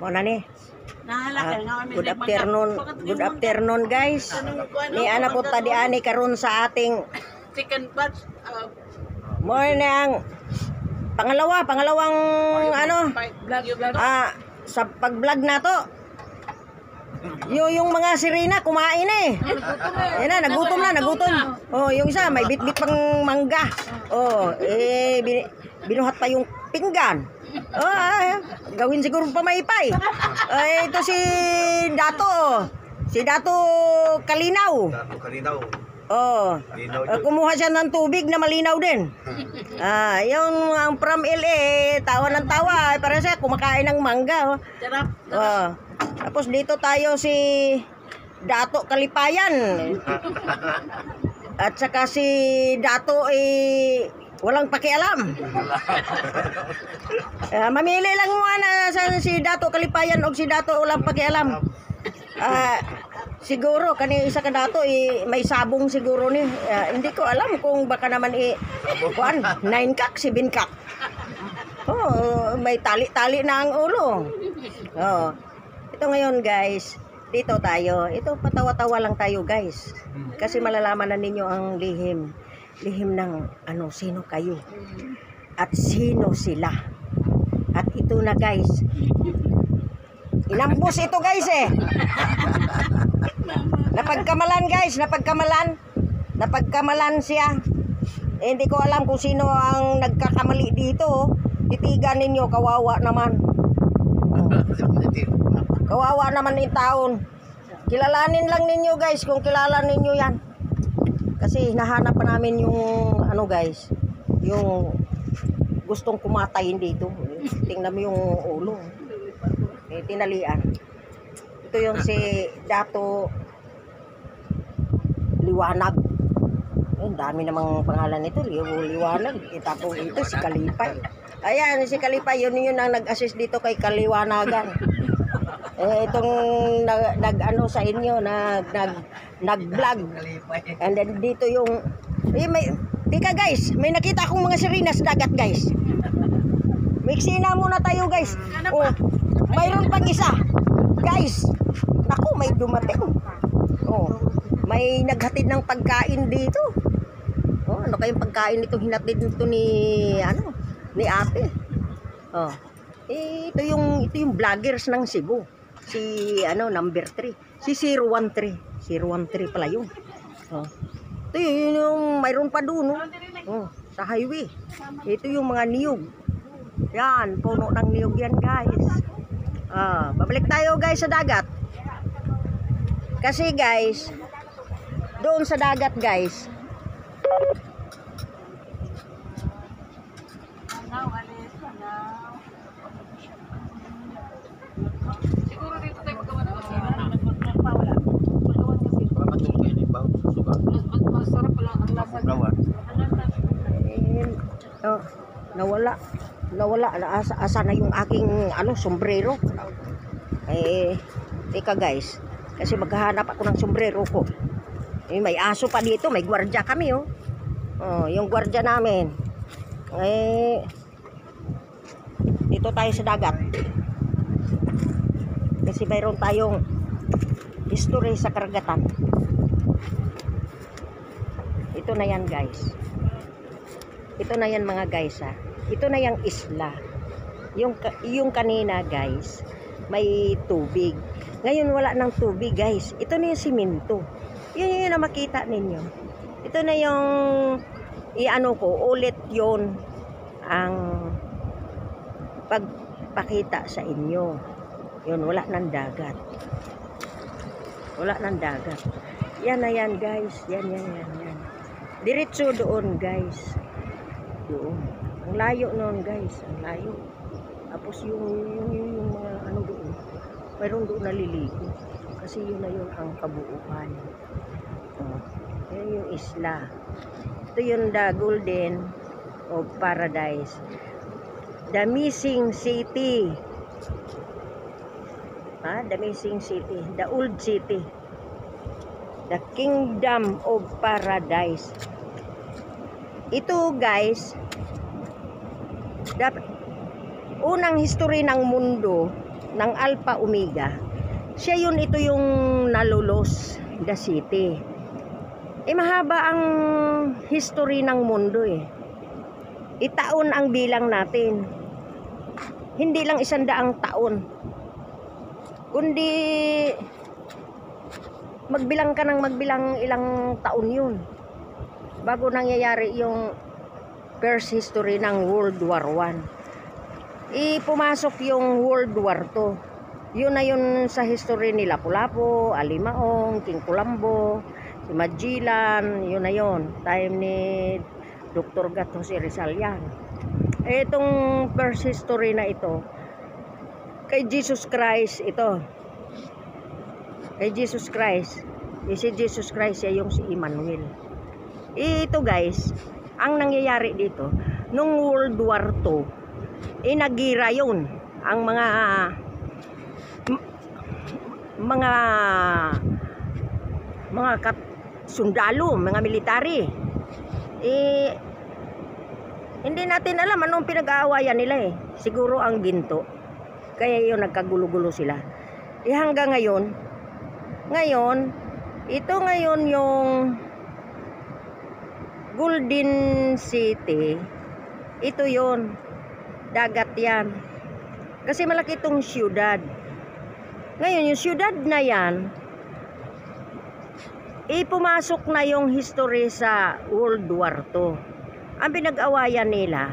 Mo na ni. Good afternoon guys. Ni ana po tadi ani karon sa ating Chicken batch. mo na ang pangalawang ano sa pag-vlog na to. Yung mga sirena kumain eh. Yan na, nagutom. Oh, yung isa may bit-bit pang mangga. Oh, binuhat pa yung pinggan. Oh, gawin siguro pamaypay. Ito si Dato. Si Dato Kalinaw. Oh, kumuha siya ng tubig na malinaw din. Yung ang from LA, tawa ng tawa. Para siya kumakain ng mangga. Oh. Tapos dito tayo si Dato Kalipayan. At saka si Dato walang pakialam. Mamili lang mo na si Dato Kalipayan o si Dato walang pakialam. Siguro kani isa ka Dato may sabong siguro ni. Hindi ko alam kung baka naman 9 kak, 7 kak. Oh, may tali-tali na ang ulo. Oh. Ito ngayon guys, dito tayo. Ito patawa-tawa lang tayo guys. Kasi malalaman na ninyo ang lihim ng sino kayo. At sino sila. At ito na guys. Inambos ito guys eh. Napagkamalan guys, napagkamalan siya. Hindi ko alam kung sino ang nagkakamali dito. Titigan ninyo, kawawa naman. Kawawa naman yung taon. Kilalanin lang ninyo guys kung kilala ninyo yan. Kasi hinahanap pa namin yung guys, yung gustong kumatayin dito. Tingnan mo yung ulo. Tinalian. Ito yung si Dato Liwanag. Ang dami namang pangalan nito, Liwanag. Tapos ito si Kalipay. Ayan, si Kalipay, yun ang nag-assist dito kay Kaliwanagan. Itong sa inyo nag-vlog. And then dito yung tika guys, may nakita akong mga sirena sa dagat guys. Miksina muna tayo guys. Oh, mayroon pang isa. Guys, naku, may dumating. Oh, may naghatid ng pagkain dito. Oh, ano kayong pagkain nito hinatid nito ni Ate. Oh. Ito yung vloggers ng Cebu. Si number 3. Si 013. 013 pala yun. Oh. Ito yung mayroon pa doon, no? Oh, sa highway. Ito yung mga niyog. Yan, puno ng niyog yan, guys. Babalik tayo, guys, sa dagat. Kasi, guys, doon sa dagat, guys. Siguro dito tayo magawa ng magpawala. Magawa kasi. Masarap pala ang lasa. Nawala. Asa na yung aking sombrero. Teka guys. Kasi maghahanap ako ng sombrero ko. May aso pa dito. May gwardiya kami, oh. Yung gwardiya namin. Dito tayo sa dagat. Kasi mayroon tayong history sa karagatan. Ito na yan guys. Ito na yan mga guys ha. Ito na yung isla. Yung kanina guys, may tubig. Ngayon wala ng tubig guys. Ito na yung simento. Yun yung na makita ninyo. Ito na yung ulit yon ang pagpakita sa inyo. Yun, wala ng dagat. Wala ng dagat. Yan na yan, guys. Yan. Diretso doon, guys. Doon. Ang layo noon, guys. Ang layo. Tapos yung mga doon. Mayroon doon naliligo. Kasi yun na yun ang kabuuan. Yan yung isla. Ito yung the Golden of Paradise. The Missing City. The Missing City, the Old City, the Kingdom of Paradise. Ito guys, unang history ng mundo ng Alpha Omega, siya yun, ito yung nalulos the city. Mahaba ang history ng mundo Itaon ang bilang natin. Hindi lang 100 taon. Kundi magbilang ka ng magbilang ilang taon yun bago nangyayari yung first history ng World War I. Pumasok yung World War II. Yun na yun sa history ni Lapu-Lapu, Alimaong, King Colombo, si Magellan, yun na yun. Time ni Dr. Gato si Rizal yan. Itong first history na ito, kay Jesus Christ ito. Kay Jesus Christ. Si Jesus Christ siya yung si Emmanuel. Ito guys, ang nangyayari dito, nung World War II, nagira yun. Ang mga sundalo, mga military. Hindi natin alam anong pinag-aawayan nila Siguro ang ginto. Kaya yun, nagkagulo-gulo sila. Hanggang ngayon, ito ngayon yung Golden City, ito yon, dagat yan. Kasi malaki itong syudad. Ngayon, yung syudad na yan, pumasok na yung history sa World War II. Ang pinag-awayan nila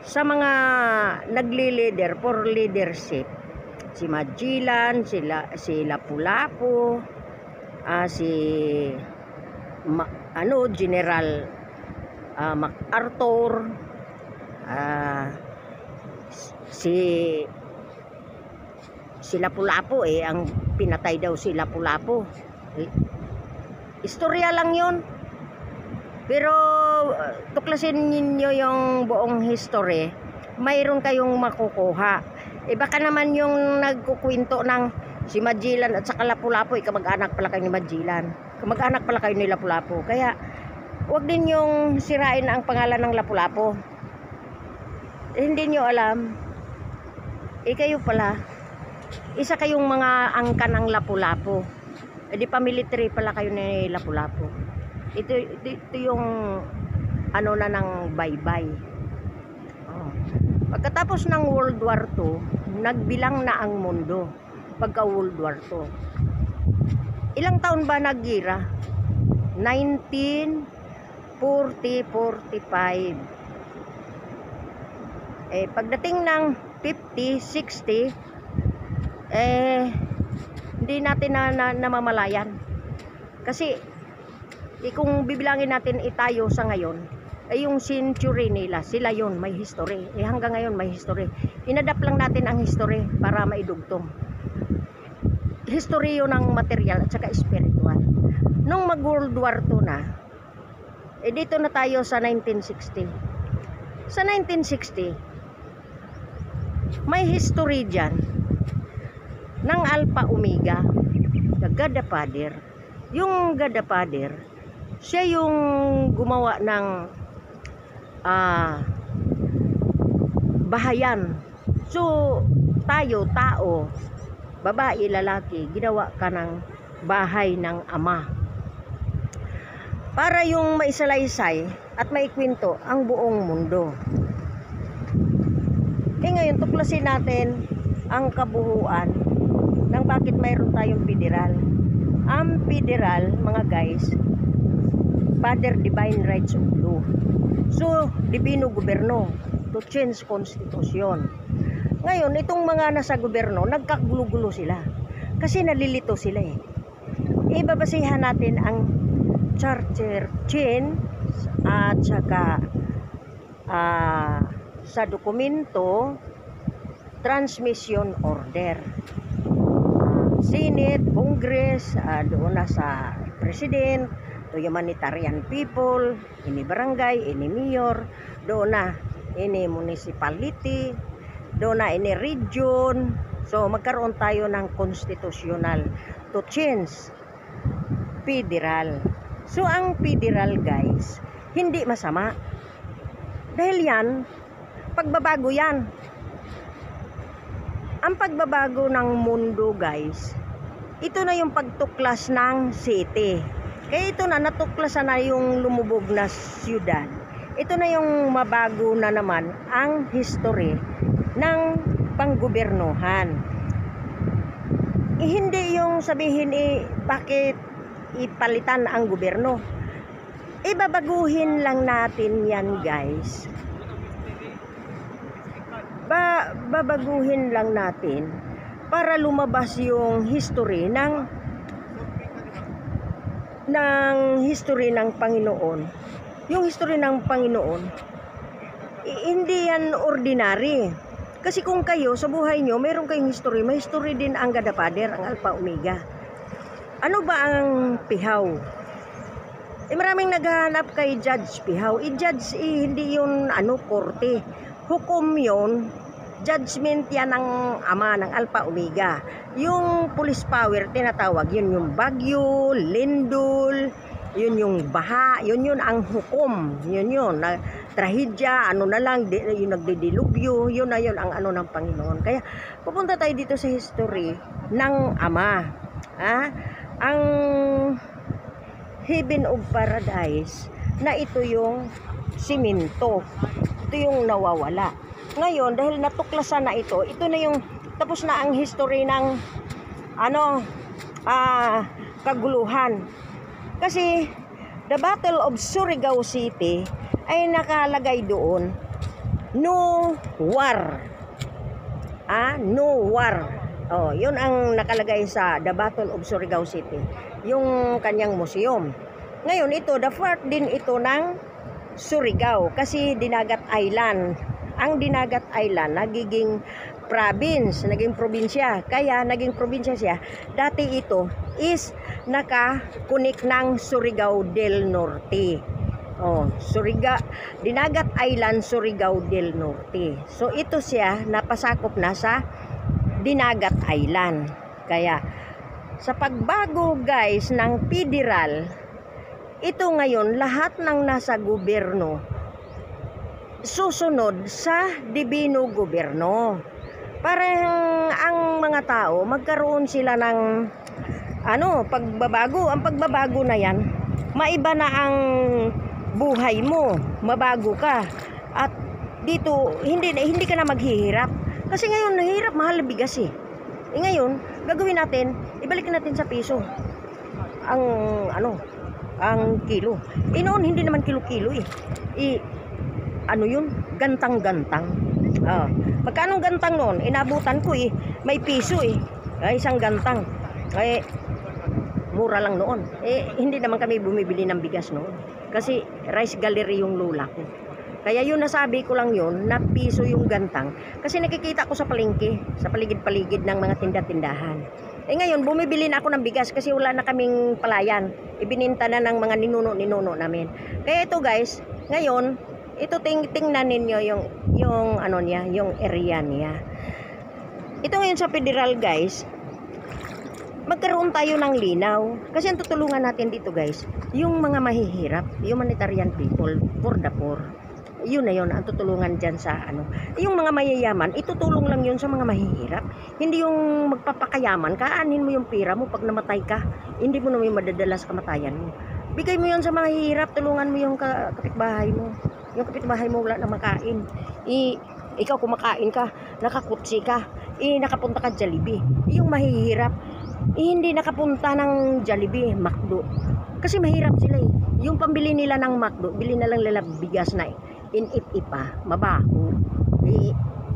sa mga nagli-leader for leadership, si Magellan, si Lapu-Lapu, General MacArthur, si Lapu-Lapu ang pinatay daw si Lapu-Lapu. Istorya lang yun. Pero tuklasin niyo yung buong history, mayroon kayong makukuha. Baka naman yung nagkukwento ng si Magellan at saka Lapu-Lapu, kamag-anak pala kayo ni Magellan, kamag-anak pala kayo ni Lapu-Lapu. Kaya huwag din yung sirain ang pangalan ng Lapu-Lapu. Hindi nyo alam, kayo pala, isa kayong mga angkan ng Lapu-Lapu. Di pa-military pala kayo ni Lapu-Lapu. Ito yung ano na ng bye-bye. Pagkatapos ng World War II, nagbilang na ang mundo pagka World War II. Ilang taon ba naggira? 1940-45. Pagdating ng 50-60, hindi natin namamalayan. Kasi kung bibilangin natin tayo sa ngayon, yung century nila, sila yun, may history. Hanggang ngayon may history. Inadapt lang natin ang history para maidugtong. History yun ng material at saka spiritual. Nung mag World War II na, dito na tayo sa 1960. Sa 1960, may history dyan ng Alpha Omega, the God the Father. Yung God the Father, siya yung gumawa ng bahayan. So, tayo, tao, babae, lalaki, ginawa ka ng bahay ng Ama. Para yung maisalaysay at maikwento ang buong mundo. Ngayon, tuklasin natin ang kabuuan ng bakit mayroon tayong federal. Ang federal, mga guys, Father Divine Rights of Law. So, Divino Goberno to change Constitution. Ngayon, itong mga nasa gobyerno, nagkagulo-gulo sila. Kasi nalilito sila Ibabasihan natin ang charter chain at saka sa dokumento transmission order. Senate, Congress, doon na sa President, to humanitarian people, ini barangay, ini mayor, doon na ini municipality, doon na ini region. So magkaroon tayo ng constitutional to change federal. So ang federal, guys, hindi masama. Dahil yan, pagbabago yan. ang pagbabago ng mundo guys, ito na yung pagtuklas ng city. Kaya ito na, natuklasan na yung lumubog na siyudad. Ito na yung mabago na naman ang history ng panggobernuhan. Hindi yung sabihin bakit ipalitan ang gobyerno. Babaguhin lang natin yan guys. Babaguhin lang natin para lumabas yung history ng history ng Panginoon. Yung history ng Panginoon, hindi yan ordinary. Kasi kung kayo sa buhay nyo meron kayong history, may history din ang God the Father, ang Alpha Omega. Ano ba ang pihaw? Maraming naghahanap kay Judge Pihaw. Judge hindi yun korte. Hukom yun. Judgment yan ng Ama, ng Alpha Omega. Yung police power, tinatawag, yun yung bagyo, lindol, yun yung baha, yun ang hukom. Yun, na trahedya, na lang, yung nagdidilubyo, yun ang ng Panginoon. Kaya, pupunta tayo dito sa history ng Ama. Ang Heaven of Paradise, na ito yung simento. Ito yung nawawala. Ngayon, dahil natuklasan na ito na yung tapos na ang history ng kaguluhan. Kasi the Battle of Surigao City ay nakalagay doon no war. No war. Yun ang nakalagay sa the Battle of Surigao City, yung kanyang museum. Ngayon ito, the part din ito ng Surigao kasi Dinagat Island. Ang Dinagat Island nagiging province, naging probinsya. Kaya naging probinsya siya. Dati ito is nakakunik ng Surigao del Norte. Dinagat Island, Surigao del Norte. So ito siya napasakop na sa Dinagat Island. Kaya sa pagbago guys ng federal, ito ngayon lahat ng nasa gobyerno susunod sa Divino Gobyerno. Parang ang mga tao magkaroon sila ng pagbabago. Ang pagbabago na yan, maiba na ang buhay mo, mabago ka. At dito hindi ka na maghihirap. Kasi ngayon nahihirap, mahal na bigas ngayon, gagawin natin, ibalik natin sa piso ang kilo. Noon hindi naman kilo-kilo yun, gantang-gantang. Magkano gantang noon? Inabutan ko may piso isang gantang. Mura lang noon. Hindi naman kami bumibili ng bigas noon. Kasi rice gallery yung lula ko. Kaya yun nasabi ko lang yun, na piso yung gantang. Kasi nakikita ko sa palengke, sa paligid-paligid ng mga tinda-tindahan. Ngayon, bumibili na ako ng bigas kasi wala na kaming palayan. Ibininta na ng mga ninuno namin. Kaya ito guys, ngayon, ito tingnan ninyo yung area niya. Ito ngayon sa federal guys, magkaroon tayo ng linaw. Kasi ang tutulungan natin dito guys, yung mga mahihirap, humanitarian people, for the poor. Yun na yun, ang tutulungan dyan sa yung mga mayayaman, itutulong lang yun sa mga mahihirap. Hindi yung magpapakayaman, kaanin mo yung pira mo pag namatay ka, hindi mo naman madadala sa kamatayan mo. Bigay mo yun sa mga mahihirap, tulungan mo yung kapitbahay mo. Yung kapitbahay mo wala na makain. Ikaw kumakain ka, nakakutsi ka, nakapunta ka Jollibee. Yung mahihirap, hindi nakapunta ng Jollibee, McDo. Kasi mahirap sila Yung pambili nila ng McDo, bili na lang nila bigas na pa, mabaho.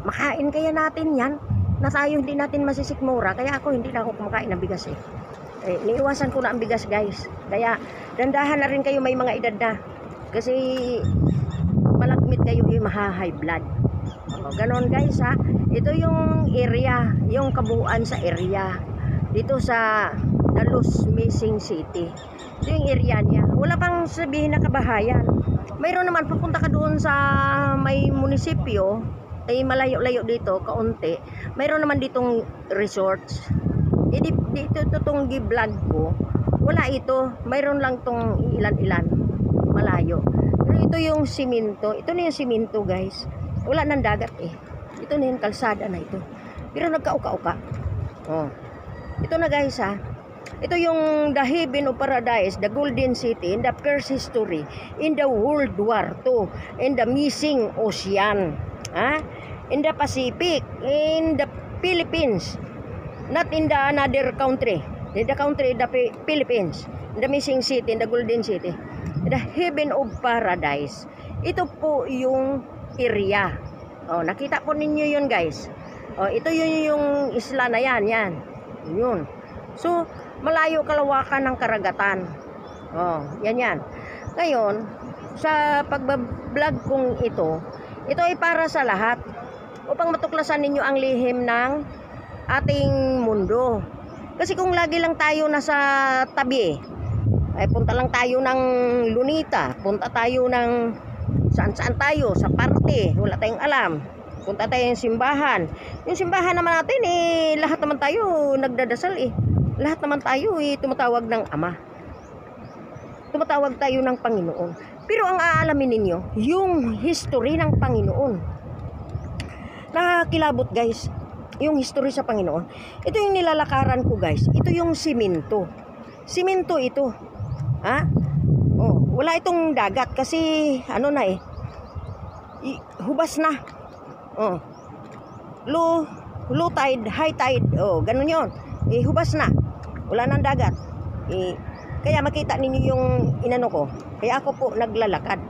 Makain kaya natin yan, na tayo hindi natin masisikmura. Kaya ako hindi na ako kumakain ng bigas niiwasan ko na ang bigas guys. Kaya dandahan na rin kayo, may mga edad na. Kasi malagmit kayo maha-high blood. Ganon guys Ito yung area, yung kabuuan sa area. Dito sa Los Missing City. Ito yung area niya. Wala pang sabihin na kabahayan. Mayroon naman, papunta ka doon sa may munisipyo, malayo-layo dito, kaunti. Mayroon naman ditong resorts. Dito itong gi-vlog ko. Wala ito. Mayroon lang tong ilan-ilan. Malayo. Pero ito yung simento. Ito na yung simento guys. Wala nang dagat Ito na yung kalsada na ito. Pero nagkauka-uka. Oh. Ito na guys ha. Ito yung the heaven of paradise, the golden city, in the first history, in the World War II, in the missing ocean, in the Pacific, in the Philippines, not in the another country, in the country, the Philippines, in the missing city, in the golden city, the heaven of paradise. Ito po yung area. Oh, nakita po ninyo yun guys. Oh, ito yung isla na yan, yun. So, malayo kalawakan ng karagatan. Oh, yan. Ngayon, sa pagbablog kong ito ay para sa lahat upang matuklasan ninyo ang lihim ng ating mundo. Kasi kung lagi lang tayo nasa tabi, ay punta lang tayo ng Lunita, punta tayo ng saan tayo, sa parte, wala tayong alam. Punta tayo ng simbahan. Yung simbahan naman natin, lahat naman tayo nagdadasal Lahat naman tayo tumatawag ng Ama. Tumatawag tayo ng Panginoon. Pero ang aalamin ninyo, yung history ng Panginoon. Nakakilabot guys, yung history sa Panginoon. Ito yung nilalakaran ko guys. Ito yung simento. Simento ito. Oh, wala itong dagat kasi hubas na. Oh. Low tide, high tide. Oh, ganun 'yon. Hubas na. Wala nang dagat. Kaya makita ninyo yung inano ko. Kaya ako po naglalakad.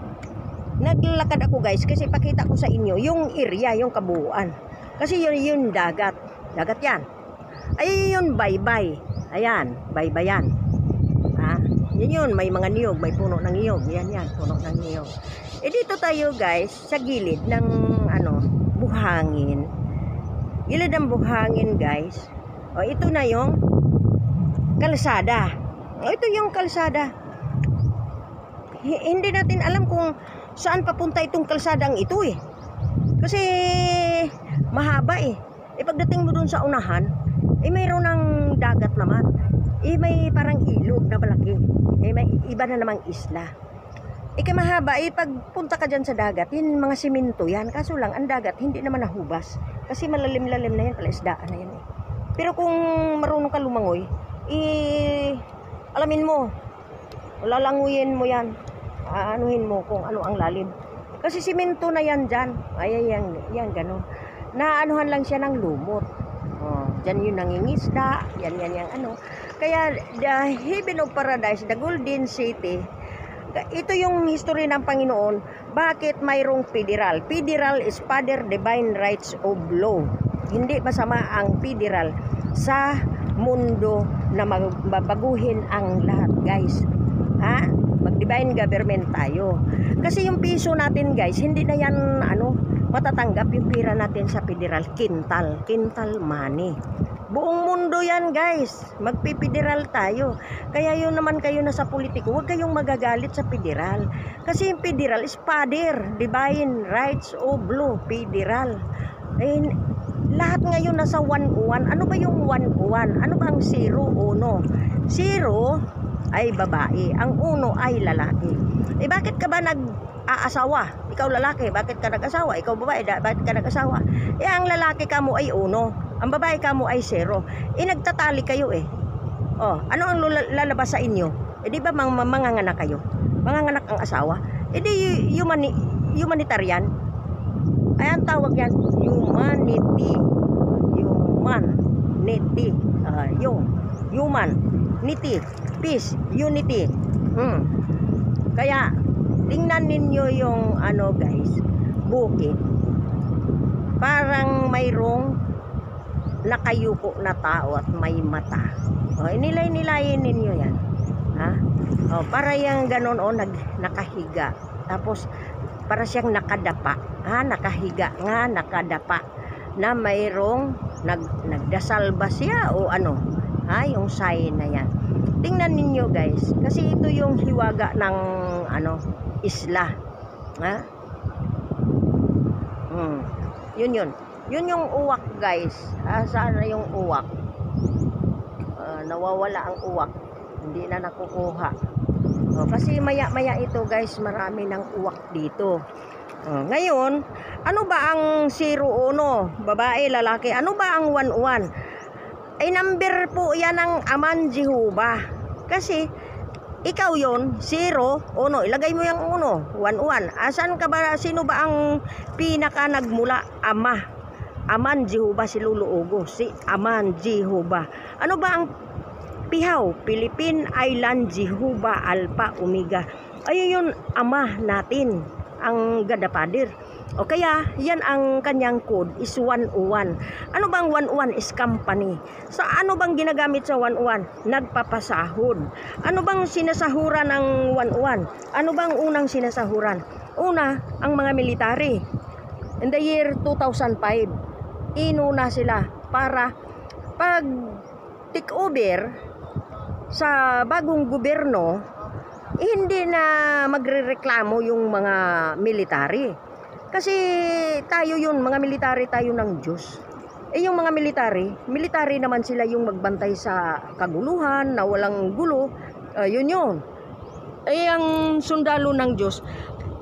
Naglalakad ako guys kasi pakita ko sa inyo yung area, yung kabuuan. Kasi yun dagat. Dagat 'yan. Ay yun baybay. Ayan, baybayan. Yun, may mga niyog, may puno ng niyog. Yan, puno ng niyog. Dito tayo guys sa gilid ng buhangin. Gilid ng buhangin guys. O ito na yung kalsada. O ito yung kalsada. Hindi natin alam kung saan papunta itong kalsadang ito Kasi mahaba pagdating mo dun sa unahan, mayroon ng dagat naman. May parang ilog na malaki. May iba na namang isla. Mahaba pagpunta ka dyan sa dagat, yung mga simento yan. Kaso lang, ang dagat hindi naman nahubas. Kasi malalim-lalim na yan, palaisdaan na yan Pero kung marunong ka lumangoy, alamin mo, lalanguyin mo yan. Anuhin mo kung ano ang lalim. Kasi simento na yan dyan. Yan, ganun. Naanuhan lang siya ng lumot. Dyan yung nangingisda. Yan yung Kaya, the heaven of paradise, the golden city, ito yung history ng Panginoon. Bakit mayroong federal? Federal is Father Divine Rights of Law. Hindi masama ang federal sa mundo na mabaguhin ang lahat guys. Mag-divine government tayo. Kasi yung piso natin guys, hindi na yan matatanggap yung pira natin sa federal. Quintal money. Buong mundo yan guys. Magpipederal tayo. Kaya yun naman kayo na sa politiko, huwag kayong magagalit sa federal. Kasi yung federal is Father Divine Rights of Law. Federal. Lahat ngayon nasa 101. Ano ba yung 101? Ano ba ang 0, 1? 0 ay babae. Ang 1 ay lalaki. Bakit ka ba nag-aasawa? Ikaw lalaki, bakit ka nag-asawa? Ikaw babae, bakit ka nag-asawa? Ang lalaki ka mo ay 1. Ang babae ka mo ay 0. Nagtatali kayo ano ang lalabas sa inyo? Di ba manganganak kayo? Manganganak ang asawa? Di humanitarian. Ay ang tawag yan, humanity. Humanity. Peace, unity. Kaya tingnan ninyo yung guys, bukid. Parang mayroong nakayuko na tao at may mata. Nilay-nilayin ninyo yan. Para yung ganon nakahiga. Tapos para siyang nakadapa. Nakahiga nga, nakadapa. Na mayroong nagdasal ba siya o yung sign na yan. Tingnan ninyo guys. Kasi ito yung hiwaga ng isla. Yun. Yun yung uwak guys. Saan na yung uwak? Nawawala ang uwak. Hindi na nakukuha. Kasi maya ito guys, marami ng uwak dito. Ngayon, ano ba ang 01? Babae, lalaki. Ano ba ang 11? Ay number po yan ng Aman Jehovah. Kasi, ikaw yon 0, 1. Ilagay mo yung 1, 11. Asan ka ba? Sino ba ang pinaka nagmula? Ama. Aman Jehovah si Lolo Ugo. Si Aman Jehovah. Ano ba ang pihaw? Philippine Island Jehovah Alpha Omega. Ayun yung ama natin, ang God the Father. O kaya, yan ang kanyang code is 101. Ano bang 101 is company? Sa ano bang ginagamit sa 101? Nagpapasahod. Ano bang sinasahuran ng 101? Ano bang unang sinasahuran? Una, ang mga military. In the year 2005, inuna sila para pag take over sa bagong gobyerno, hindi na magrereklamo yung mga military. Kasi tayo yun, mga military tayo ng Diyos. Yung mga military naman sila yung magbantay sa kaguluhan, na walang gulo. Yun. Ang sundalo ng Diyos,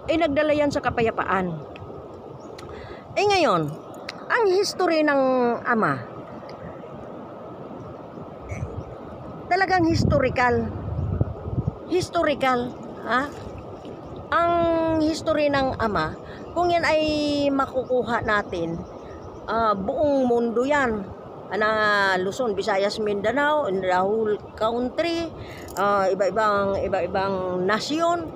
nagdala yan sa kapayapaan. Ngayon, ang history ng ama, talagang historical. Ang history ng ama, kung yan ay makukuha natin, buong mundo yan, na Luzon, Visayas, Mindanao, in the whole country, iba-ibang nasyon,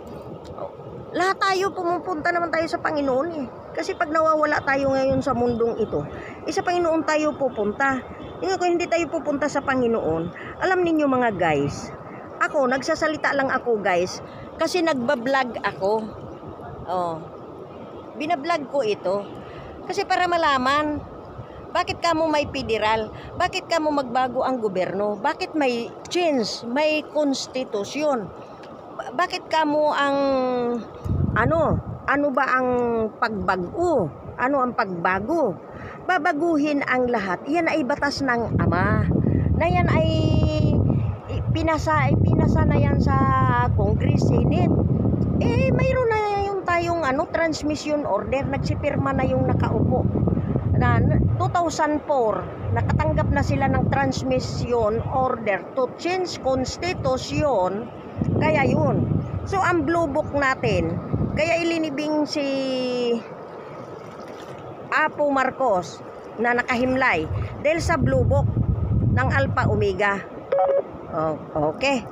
lahat tayo pumupunta naman tayo sa Panginoon Kasi pag nawawala tayo ngayon sa mundong ito, sa Panginoon tayo pupunta. Kung hindi tayo pupunta sa Panginoon, alam ninyo mga guys, ako, nagsasalita lang ako guys, kasi nagbablog ako. Binablog ko ito. Kasi para malaman, bakit kamo may federal? Bakit kamo magbago ang gobyerno? Bakit may change? May konstitusyon? Bakit kamo ang ano ba ang pagbago? Ano ang pagbago? Babaguhin ang lahat. Yan ay batas ng Ama. Na yan ay pinasa na yan sa Congress, Senate. Mayroon na yung tayong transmission order. Nagsipirma na yung nakaupo. Na 2004, nakatanggap na sila ng transmission order to change constitution. Kaya yun. So ang blue book natin, kaya ilinibing si Apo Marcos na nakahimlay dahil sa blue book ng Alpha Omega. Okay.